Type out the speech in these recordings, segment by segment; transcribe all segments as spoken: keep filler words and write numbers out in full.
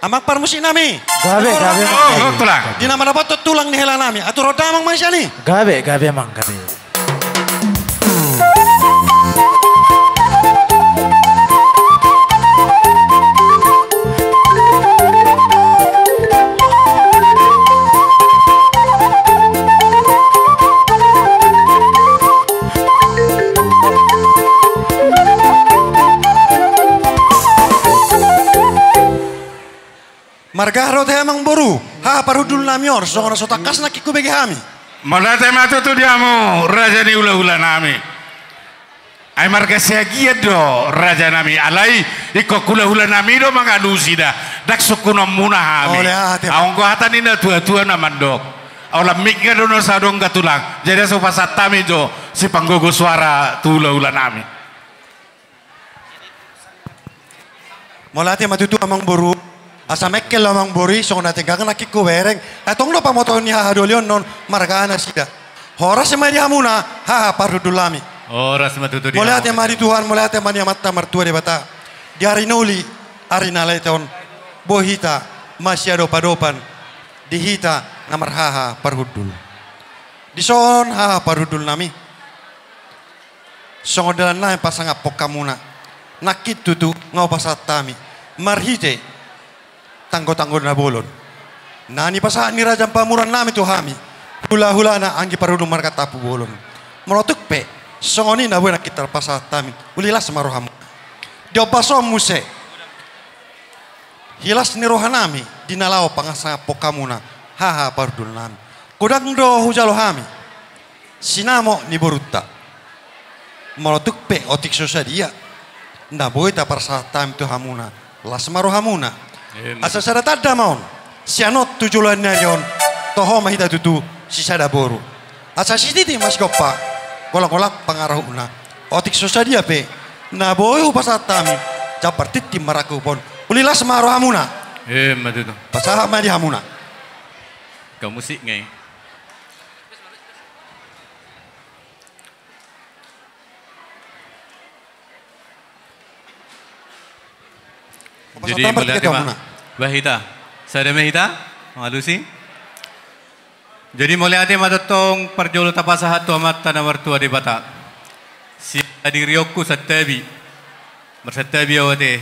Amang parmusik nami. Gabe, gabe, amang. Oh, gabe. Tulang. Di na mandapothon tulang ni hela nami. Atur ro da amang ma sian i. Gabe, gabe, amang, gabe. Marga aha do tahe amang boru, haha parhundul nami on, songon na so tangkas nangkin hubege hami. Mauliate ma tutu di hamu, raja ni hulahula nami. Ai marga Siagian do raja nami, alai ingkon hulahula nami do mangalusi da, ndang sungkunonmuna hami. Mauliate. Anggo hata ni natuatua na mandok, holan mik nga do na so adong da tulang. Jadi asa hupasahat hami jo sipanggogo suara tu hulahula nami. Mauliate ma tutu amang boru. Asa mengkel amang boru i, songon na denggan nangkin hubereng. Ai tong do pamotoon ni haha doli on, non marga aha nasida. Horas ma di hamuna, haha parhundul nami. Horas ma tutu di hamu. Mauliate ma di Tuhan, mauliate ma di Amanta Martua Debata. Di ari na uli, ari na late on, boi hita masiadopadopan di hita na marhaha parhundul. Dison haha parhundul nami. Songon dalan nami pasangaphon hamuna. Nangkin tutu nga hupasahat hami marhite tanggotanggo na bolon na nipasahat ni raja pamoruon nami tu hami, hulahulana anggi parhundul marga Tampubolon. Molo tung pe songon i na boi nangkin tarpasahat hami, uli las ma rohamuna. Di ombas on muse, hilas ni roha nami di na laho pasangaphon hamuna, haha parhundul nami. Godang do hujalo hami sinamot ni borunta. Molo tung pe otik so sadia, na boi taparsahat hami tu hamuna, las ma rohamuna. Emma. Asa sada tanda ma on, sian on tu joloan ni ari on, toho ma hita tutu sisada boru. Asa sititi ma sigompa, golanggolang pangarahutna. Otik so sadia pe, na boi hupasahat hami, jala partingting marangkup on. Uli las ma rohamuna. Emma tutu. Pasahat ma di hamuna. Angka musik nga i. Jadi mauliate ma. Bah hita. Sada ma hita mangalusi. Jadi mauliate ma tongtong parjolo tapasahat tu Amanta na martua Debata. Sian dirionku santabi. Marsantabi au ate.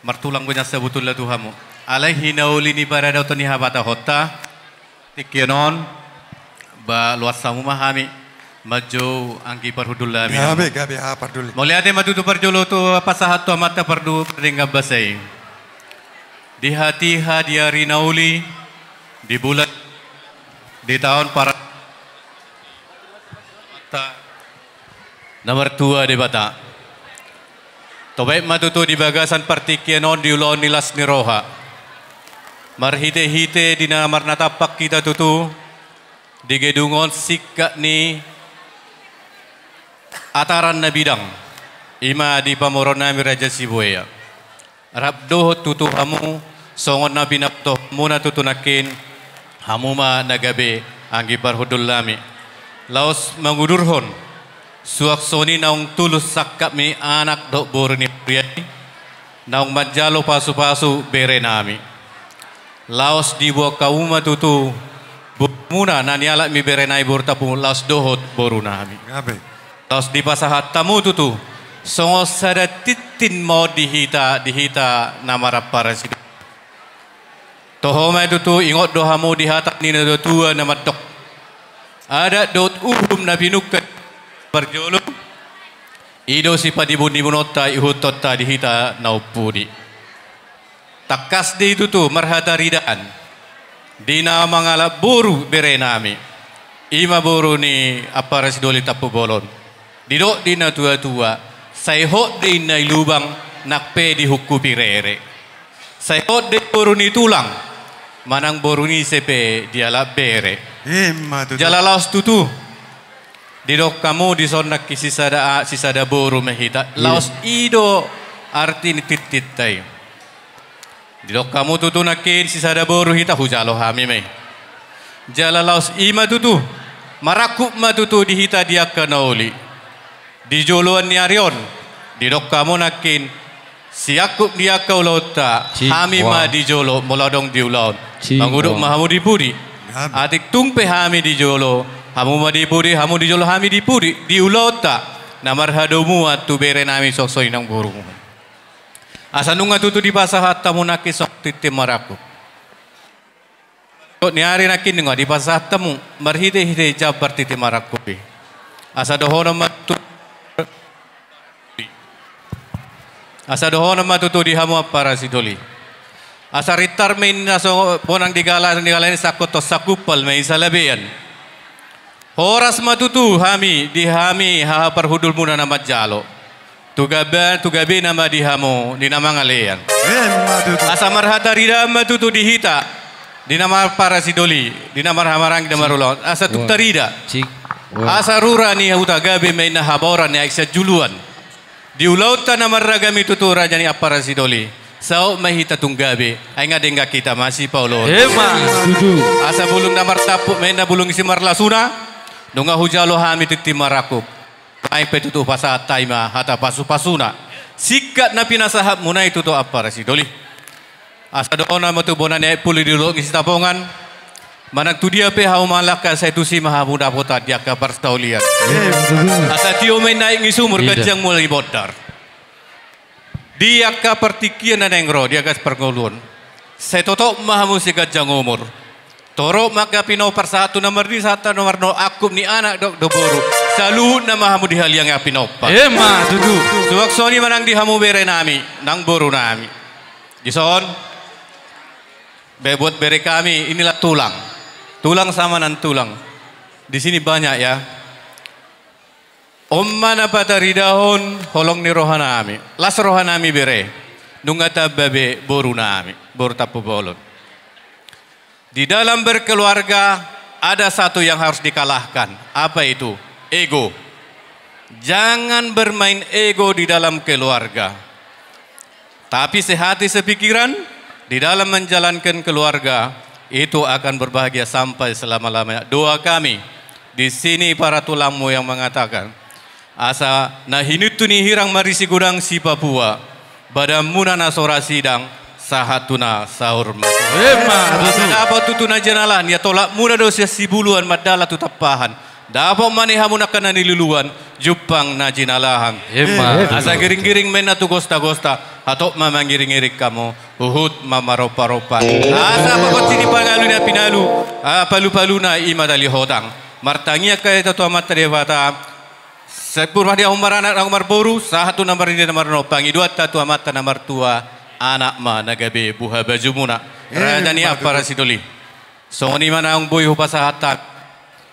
Martulang do nian sabotulna tu hamu. Alai hinauli ni paradaton ni habatahonta. Tingki on, ba loas hamu ma hami manjou anggi parhundul nami. Gabe, gabe, haha parhundul. Mauliate ma tutu parjolo tu pasahat tu Amanta pardu pardenggan basa i. Di hatiha di ari na uli, di bulan, di taon para na martua Debata. Tobaen ma tutu di bagasan partingkian on di ulaon ni las ni roha. Marhitehite di na marnatampak hita tutu di gedung on singkat ni ataran na bidang. I ma di pamoruon nami Raja Sibuea. Rap dohot tutu hamu, songon na pinabotohonmuna tutu nangkin, hamu ma na gabe anggi parhundul nami. Laos mangudurhon, suang songon i naung tulus sangkap ni anak dohot boru ni huria i, naung manjalo pasupasu bere nami. Laos diboan hamu ma tutu, borumuna na nialap ni bere nami boru Tampubolon, laos dohot boru nami. Gabe. Laos dipasahat hamu tutu, songon sada tintin ma on di hita, di hita na marampara sidoli. Toho ma i tutu, ingot do hamu di hata ni natuatua na mandok. Adat dohot uhum na pinungka parjolo, i do sipanibunibunonta ihuthonta di hita na umpudi. Tangkas do i tutu marhataridaan. Di na mangalap boru bere nami. I ma boru ni ampara sidoli Tampubolon. Didok di natuatua, sai hot do i na i lubang nang pe dihungkupi rere. Sai hot do i boru ni tulang, manang boru ni ise pe dialap bere. Emma tutu. Jala laos tutu. Didok hamu dison nangkin sisada, sisada boru ma hita. Iya. Laos i do arti ni tintinta i. Didok hamu tutu nangkin sisada boru hita, hujalo hami ma i. Jala laos i ma tutu, marangkup ma tutu di hita di angka na uli. Di joloan ni ari on, didok hamu nangkin Siangkup ni angka ulaonta, hami ma di jolo molo adong di ulaon. Mangudut ma hamu di pudi. Atik tung pe hami di jolo, hamu ma di pudi, hamu di jolo, hami di pudi, di ulaonta na marhadomuan tu bere nami songon i nang borumu. Asa nunga tutu dipasahat hamu nangkin songon tintin marangkup. Ni ari nangkin nunga dipasahat hamu marhite-hite jambar tintin marangkup i. Asa dohonon ma tutu, asa dohonon ma tutu di hamu ampara sidoli. Asa rintar ma inna songon bonang di gala, di gala ni sangkot on sanggumpal ma i salabean. Horas ma tutu hami di hami haha parhundulmuna na manjalo. Tu gabe, tu gabena ma di hamu di na mangalean. Asa marhataridaan ma tutu di hita di na marpara sidoli, di na marhamaranggi, di na marulaon. Asa tung tarida. Asa rura ni huta gabe ma inna habaoran ni aek sian juluan. Di ulaonta na marragam i tutu raja ni ampara sidoli. Saut ma hita tung gabe, ai nga denggan hita masipaoloan. Asa bulung na martampuk ma inna bulung i simarlasuna. Nunga hujalo hami tintin marangkup. Ai pe tutu pasahat hami ma hata pasu-pasuna. Singkat na pinasahatmuna i tutu ampara sidoli. Asa dohonon ma tu bona ni aek puli di Dolok ni Sitapongan. Manang tu dia pe hamu mangalangka sai tusi ma hamu dapotan di angka parsaulian. Asa tio ma inna aek ni sumur ganjang mula ni bondar. Di angka partingkian na naeng ro di angka parngoluon. Sai totop ma hamu sai ganjang umur. Torop ma angka pinompar sahat tu na marnini sahat tu na marnono, angkup ni anak dohot boru. Saluhutna ma hamu dihaliangi angka pinompar. Emma tutu. Suang songon i ma nang di hamu bere nami, nang boru nami. Dison. Be buat bere kami inilah tulang. Tulang sama nan tulang. Di sini banyak ya. On ma na pataridahon holong ni roha nami. Las roha nami bere. Nunga tamba be boru nami. Boru Tampubolon. Di dalam berkeluarga ada satu yang harus dikalahkan. Apa itu? Ego. Jangan bermain ego di dalam keluarga. Tapi sehati sepikiran di dalam menjalankan keluarga itu akan berbahagia sampai selama-lamanya. Doa kami di sini para tulangmu yang mengatakan, asa na hinintu ni hirang marisi godang si Papua, badanmuna na so ra sidang, sahat tu na saur matua. Emma tutu. Asa dapot tutu na jinalahan, ia tolapmuna do sian Sibuluan mandala tu Tampahan. Dapot ma ni hamu nangkin na niluluan, jumpang na jinalahan. Emma. Asa giring-giring ma inna tu gosta-gosta, hatop ma mangiring-iring hamu, huhut ma marompa-rompa. Asa pagonsi ni pangalu na pinalu, ah, palu-paluna i ma tali hotang. Martangiang hita tu Amanta Debata, sai pur ma di hamu maranak nang marboru, sahat tu na marnini na marnono, pangidoanta tu Amanta na martua, anak ma na gabe buhabajumuna. Raja ni ampara sidoli. Songon i ma naung boi hupasahat hami.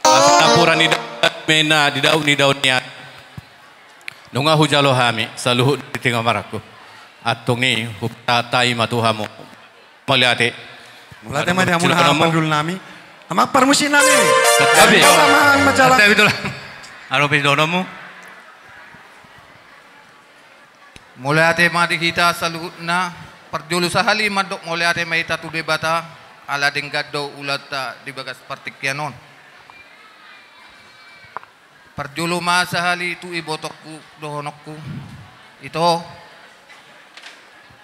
Asa napuran ni daun ma inna di daun ni daun ni aek. Nunga hujalo hami saluhut di tintin marangkup. Antong i hupasahat hami ma tu hamu. Mauliate. Mauliate ma di hamu na hapardul nami. Amang parmusik nami. Gabe. Gabe. Alo pe dohononmu. Mauliate ma di hita saluhutna, parjolo sahali mandok mauliate ma hita tu Debata, ala denggan do ulaonta di bagas partingkian on. Parjolo ma sahali tu ibotongku dohononku, ito,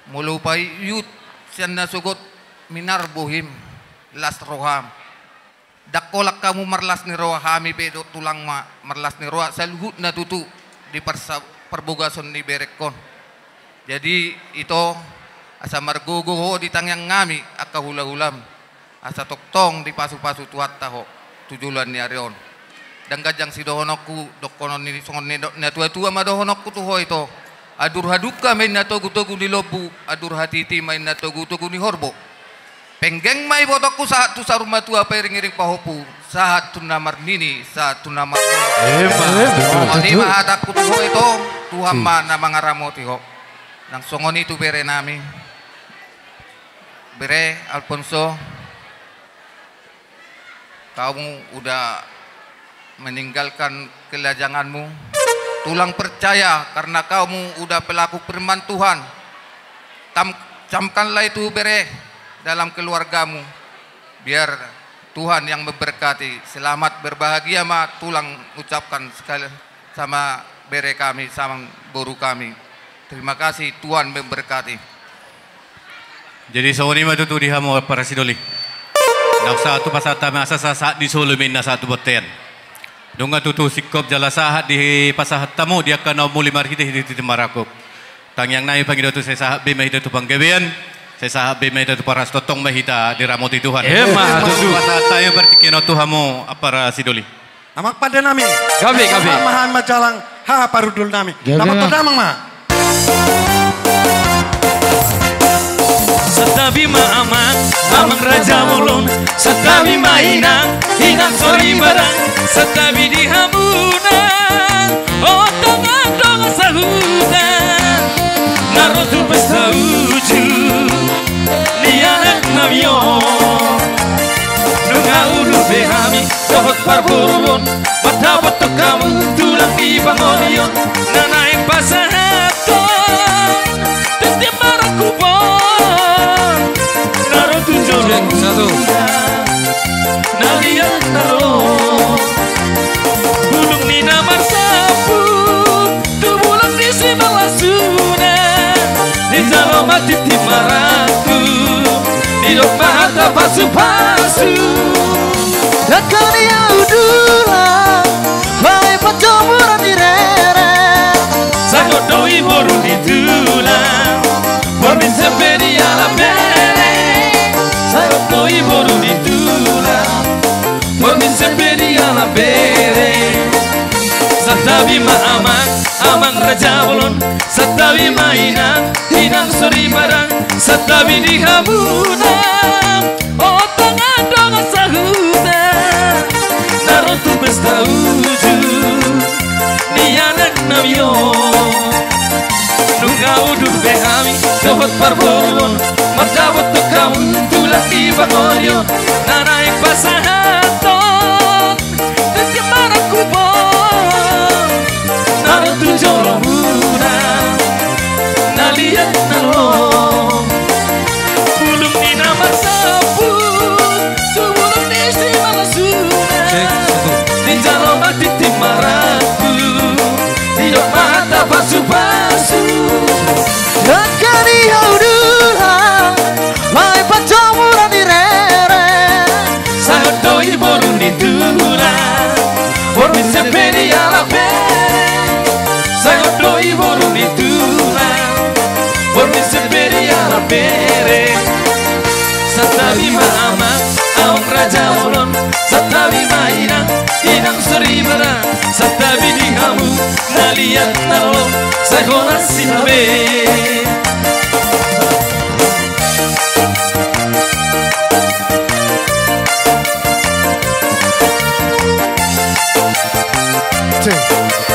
molo paihut sian na sogot minar bohim las roham. Ndang holan hamu marlas ni roha, hami pe dohot tulang ma marlas ni roha saluhutna tutu di parsa-, parbogason ni berengkon. Jadi ito, asa margogo ho di tangiang nami angka hula-hulam, asa tongtong dipasu-pasu Tuhanta ho tu joloan ni ari on. Ndang ganjang sidohononku, dohonon ni songon ni do-, natua-tua ma dohononku tu ho ito. Adur hadungka ma inna togu-togu ni lombu, adur hatiti ma inna togu-togu ni horbo. Penggeng ma ibotongku sahat tu saur matua, pairing-iring pahompu, sahat tu na marnini, sahat tu na marnono. Emma. Songon i ma hatangku tu ho ito, Tuhan ma na mangaramoti ho. Nang songon i tu bere nami. Bere Alfonso. Kamu udah meninggalkan kelajanganmu. Tulang percaya karena kamu udah pelaku firman Tuhan. Tam-, camkanlah itu bere dalam keluargamu. Biar Tuhan yang memberkati. Selamat berbahagia ma tulang ucapkan sekali sama bere kami, sama boru kami. Terima kasih, Tuhan memberkati. Jadi songon i ma tutu di hamu para sidoli. Nunga sahat tu pasahat hami asa sahat di Solo, ninna sahat tu bontean. Nunga tutu singkop jala sahat dipasahat hamu di angka na umuli marhite hita tu marangkup. Tangiang nami pangidoan tu sai sahat be ma hita tu panggabean, sai sahat be ma hita tu parhorasan, tongtong ma hita diramoti Tuhan. Emma tutu. Pasahat hami partingkian on tu hamu para sidoli. Amang pande nami. Gabe, gabe. Amang ma hami manjalang haha parhundul nami. Gabe. Nama tu damang ma. Santabi ma amang, amang raja bolon. Santabi ma inang, inang soripada. Santabi di hamuna, o dongan-dongan sahuta. Na ro tu pesta uju ni anak nami on. Nunga udur be hami dohot parboruon, mandapothon hamu tulang ni pangoli on. Na naeng pasahathon tintin marangkup on, na ro tu jolo, satu, na liat na ro. Bulung ni na marsampuk tu bulung ni simalasuna. Dijalo ma tintin marangkup, didok ma hata pasu-pasu. Dangka ni au dulang, bahen panjomuran ni rere. Sai hot do i boru ni tulang, borngin sempe dialap bere. Sai hot do i boru ni tulang, borngin sempe dialap bere. Santabi ma amang, amang raja bolon. Santabi ma inang, inang soripada. Santabi di hamuna, o dongan-dongan sahuta. Na ro tu pesta uju ni anak nami on. Nunga udur be hami dohot parboruon, mandapothon hamu tulang ni pangoli on. Na naeng pasahathon tintin marangkup on, na ro tu jolomuna, na liat na ro. Bulung ni na marsampuk tu bulung ni simalasuna. Cek, satu. Dijalo ma tintin marangkup, didok ma hata pasu-pasu. Dangka ni au dulang, bahen panjomuran ni rere. Sai hot do i boru ni tulang, borngin sempe dialap bere. Sai hot do i boru ni tulang, borngin sempe dialap bere. Santabi ma amang, amang raja bolon. Santabi ma inang, inang soripada. Santabi di hamu na liat na ro, sai horas i ma be. Cek.